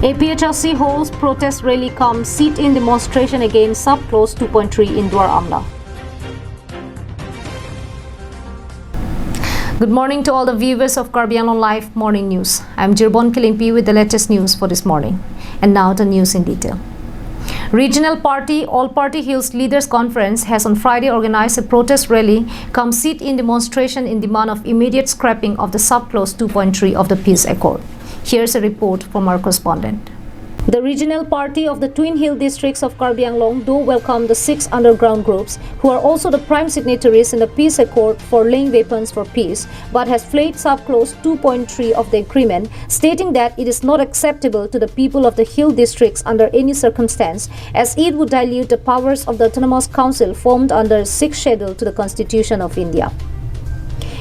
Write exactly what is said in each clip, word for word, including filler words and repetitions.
A P H L C holds protest rally cum sit-in demonstration against sub clause two point three in Duar Amla. Good morning to all the viewers of Karbi Anglong Live Morning News. I'm Jirbon Kilingpi with the latest news for this morning. And now the news in detail. Regional party All Party Hills Leaders Conference has on Friday organized a protest rally cum sit-in demonstration in demand of immediate scrapping of the sub-clause two point three of the peace accord. Here's a report from our correspondent. The regional party of the Twin Hill districts of Karbi Anglong do welcome the six underground groups, who are also the prime signatories in the peace accord for laying weapons for peace, but has flayed sub-clause two point three of the agreement, stating that it is not acceptable to the people of the hill districts under any circumstance, as it would dilute the powers of the Autonomous Council formed under Sixth Schedule to the Constitution of India.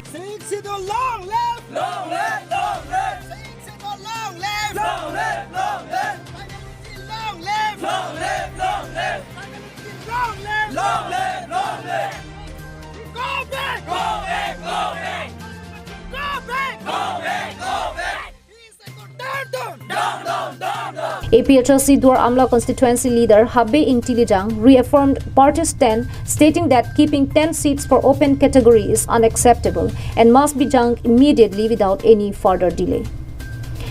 Sixth Schedule long live! Long live! Long live! Sixth Schedule long live! Long live! Long live! Tribal unity long live! Long live! Long live! Tribal unity long live! Long live! Long live! Go back! Go back! Go back! Go back! Go back! Go back! Peace accord down, down! Down, down, down, down! A P H L C Duar Amla constituency leader Habe Ingti Lijang reaffirmed party's stand, stating that keeping ten seats for open category is unacceptable and must be junked immediately without any further delay.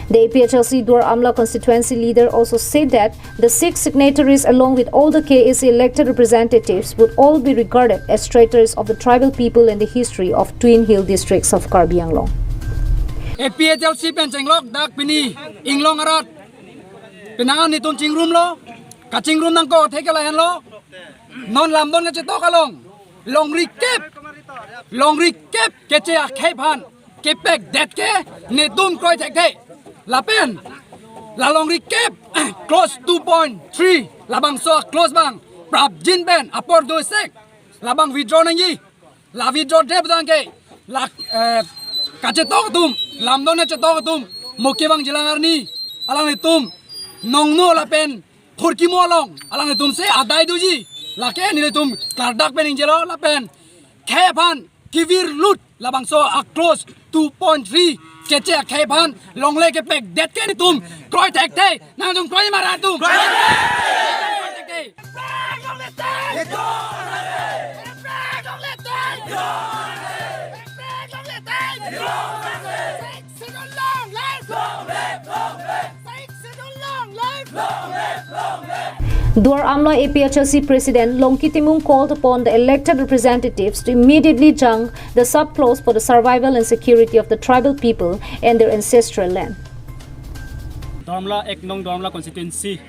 The A P H L C Duar Amla constituency leader also said that the six signatories, along with all the K A C elected representatives, would all be regarded as traitors of the tribal people in the history of Twin Hill districts of Karbi Anglong. A P H L C pen chenglok dak pini inglong arat penang nelitum chingrumlo, kachingrum nangkok atheke lahenlo. Non lamdon kachetok along longri kep, longri kep keche akhei aphan kepekdet ke nelitum kroi thekthe. Lapen la longri kep clause two point three labangso clause abang prapjin pen apor do sek labang withdraw nangji. La withdraw det abang ke la, eh, kachetok atum, lamdon kachetok atum, Muki Bang Jilang arni alanglitum nongno lapen Phurkimo along alanglitum si adai doji. Lake nelitum klardak pen ingjelo lapen khei aphan kevirlut labangso a clause two point three keche akhei aphan longle kepekdet ke nelitum kroi thekthe. Nangtum kroi ma ra tum? Kroi thekthe. Duar Amla A P H L C President Longki Timung called upon the elected representatives to immediately junk the sub-clause for the survival and security of the tribal people and their ancestral land. Duar Amla ek nong Duar Amla constituency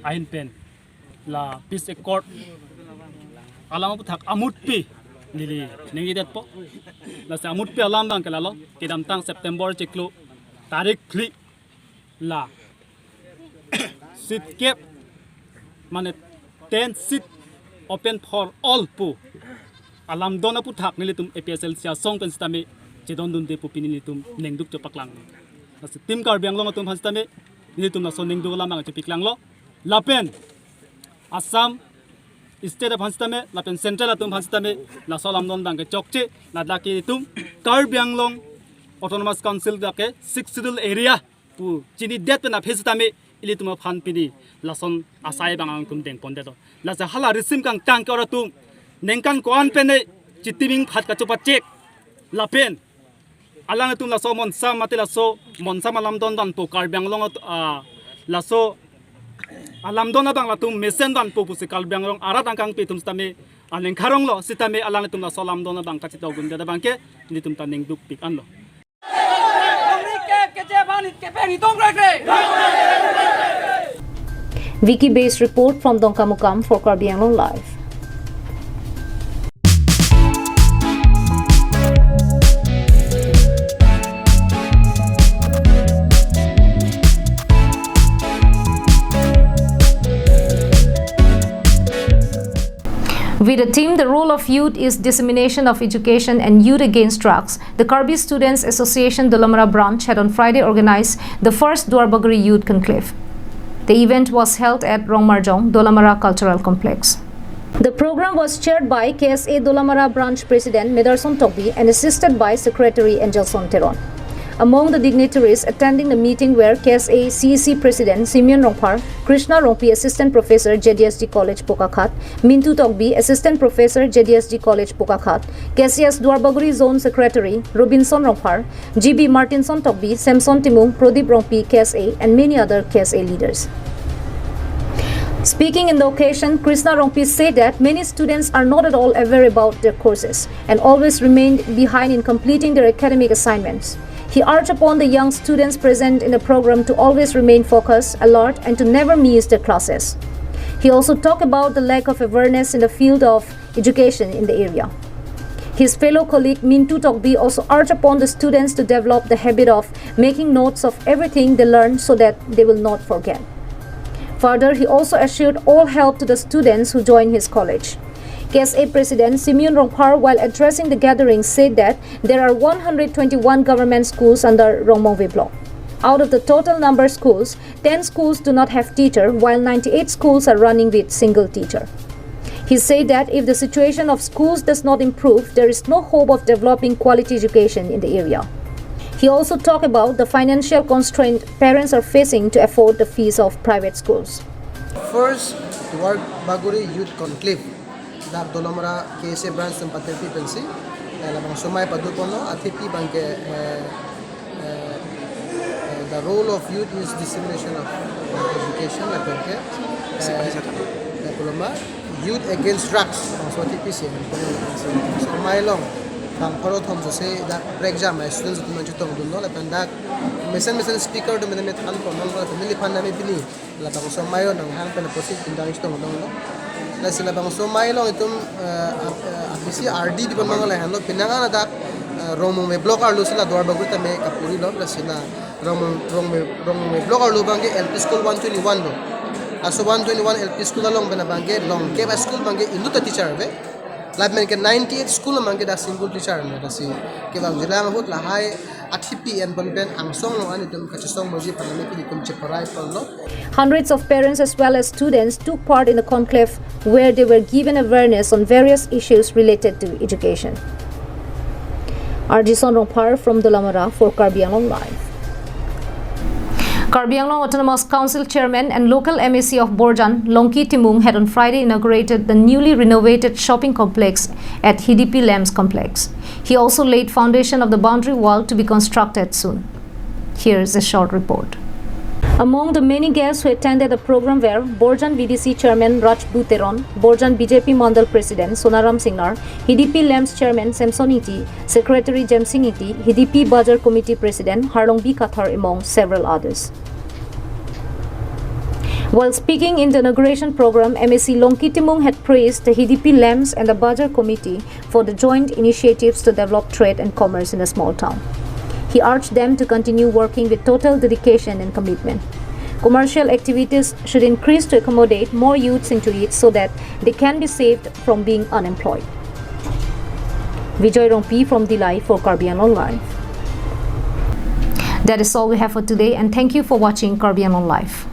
ahin pen la peace accord alam aphuthak amutpi neli ningjedetpo. Lasi amutpi alam abang ke lalo, kedamtang September chiklo tarik phli la seat kep, mane ten seat open for all pu alamdon aphuthak nelitum A P H L C asong pen sitame chedondunde pu pini nelitum ningduk chepaklang. Lasi Team Karbi Anglong atum aphan sitame nelitum laso ningduk alam abang chepaklanglo. Lapen Assam State aphan sitame lapen Central atum aphan sitame laso alamdon abang ke chokche, ladak ke itum Karbi Anglong Autonomous Council dak ke Sixth Schedule area pu chinidet pen aphi sitame ilitum aphan pini lason asai abang alangtum dengpondet do. Lasi hala risim kangtang ke oratum ningkan ko-an pen ne chitiming phat kachopachek lapen alanglitum laso monsam mate laso monsam alamdon vanpo, Karbi Anglong at-, ah, laso alamdon abang latum mesen vanpo pusi Karbi Anglong arat angkangpi atum sitame aning karonglo, sitame alanglitum laso alamdon abang kachetogundet abang ke nelitum ta ningdukpik anlo. Vicky Base report from Dongkamukam for Karbi Anglong Live. With the theme, "The Role of Youth is Dissemination of Education and Youth Against Drugs," the Karbi Students Association Dolamara Branch had on Friday organized the first Duarbagori Youth Conclave. The event was held at Rongmarjong, Dolamara Cultural Complex. The program was chaired by K S A Dolamara Branch President Medarson Tokbi and assisted by Secretary Angelson Teron. Among the dignitaries attending the meeting were K S A C E C President Simeon Rongphar, Krishna Rongpi, Assistant Professor, J D S G College Bokakhat, Mintu Tokbi, Assistant Professor, J D S G College Bokakhat, K C S Duarbagori Zone Secretary Robinson Rongphar, G B Martinson Tokbi, Samson Timung, Prodip Rongpi, K S A, and many other K S A leaders. Speaking in the occasion, Krishna Rongpi said that many students are not at all aware about their courses and always remain behind in completing their academic assignments. He urged upon the young students present in the program to always remain focused, alert, and to never miss their classes. He also talked about the lack of awareness in the field of education in the area. His fellow colleague Mintu Tokbi also urged upon the students to develop the habit of making notes of everything they learn so that they will not forget. Further, he also assured all help to the students who join his college. K S A President Simeon Rongphar, while addressing the gathering, said that there are one hundred twenty-one government schools under Rongmongve block. Out of the total number schools, ten schools do not have teacher, while ninety-eight schools are running with single teacher. He said that if the situation of schools does not improve, there is no hope of developing quality education in the area. He also talked about the financial constraint parents are facing to afford the fees of private schools. First Duarbagori Youth Conclave, dak Dolamara K S A branch atum patirpi pensi, eh, labangso amei padoponlo, athepi abangke, eh, eh, eh, the role of youth is dissemination of education, lapenke, eh, eh, koloma, youth against drugs, labangso athepi si, so amei along, bang pharo thom sose dak prekjam, eh, students atum nangchetongdunlo, lapen dak mesen mesen speaker atum mesen mesen thanponlo, lapen neliphan nami pini, labangso amei nanghang pen apotsi pindang chetongdunlo. Lasi labangso amei along itum, eh, ap-, eh, apisi ardi dipon mangala hanlo, penang an dak, eh, Rongmongve block arlo si la Duarbagori tame kapurilo, lasi la Rongmong, Rongmong, Rongmongve block arlo abangke L P school one twenty-one lo. Laso one twenty-one L P school along pen abangke longkep a-school abangke inut ta teacher ave. Lapenke ninety-eight school abangke dak single teacher ave. Lasi kevang jilang ahut lahai athepi enpon pen angsong along an itum kachesong moji aphan nami pini itum cheparai ponlo. Hundreds of parents as well as students took part in the conclave where they were given awareness on various issues related to education. Arjison Rongphar from Dolamara for Karbi Anglong Live. Karbi Anglong Autonomous Council Chairman and local M A C of Borjan, Longki Timung, had on Friday inaugurated the newly renovated shopping complex at Hidipi Lamps Complex. He also laid foundation of the boundary wall to be constructed soon. Here is a short report. Among the many guests who attended the program were Borjan V D C Chairman Rajbu Teron, Borjan B J P Mandal President Sonaram Singnar, Hidipi Lamps Chairman Samson Ingti, Secretary Jemsing Ingti, Hidipi Bazar Committee President Harlongbi Kathar among several others. While speaking in the inauguration program, M A C Longki Timung had praised the Hidipi Lamps and the Bazar Committee for the joint initiatives to develop trade and commerce in the small town. He urged them to continue working with total dedication and commitment. Commercial activities should increase to accommodate more youths into it so that they can be saved from being unemployed. Vijay Rongpi from Dillai for Karbi Anglong Live. That is all we have for today, and thank you for watching Karbi Anglong Live.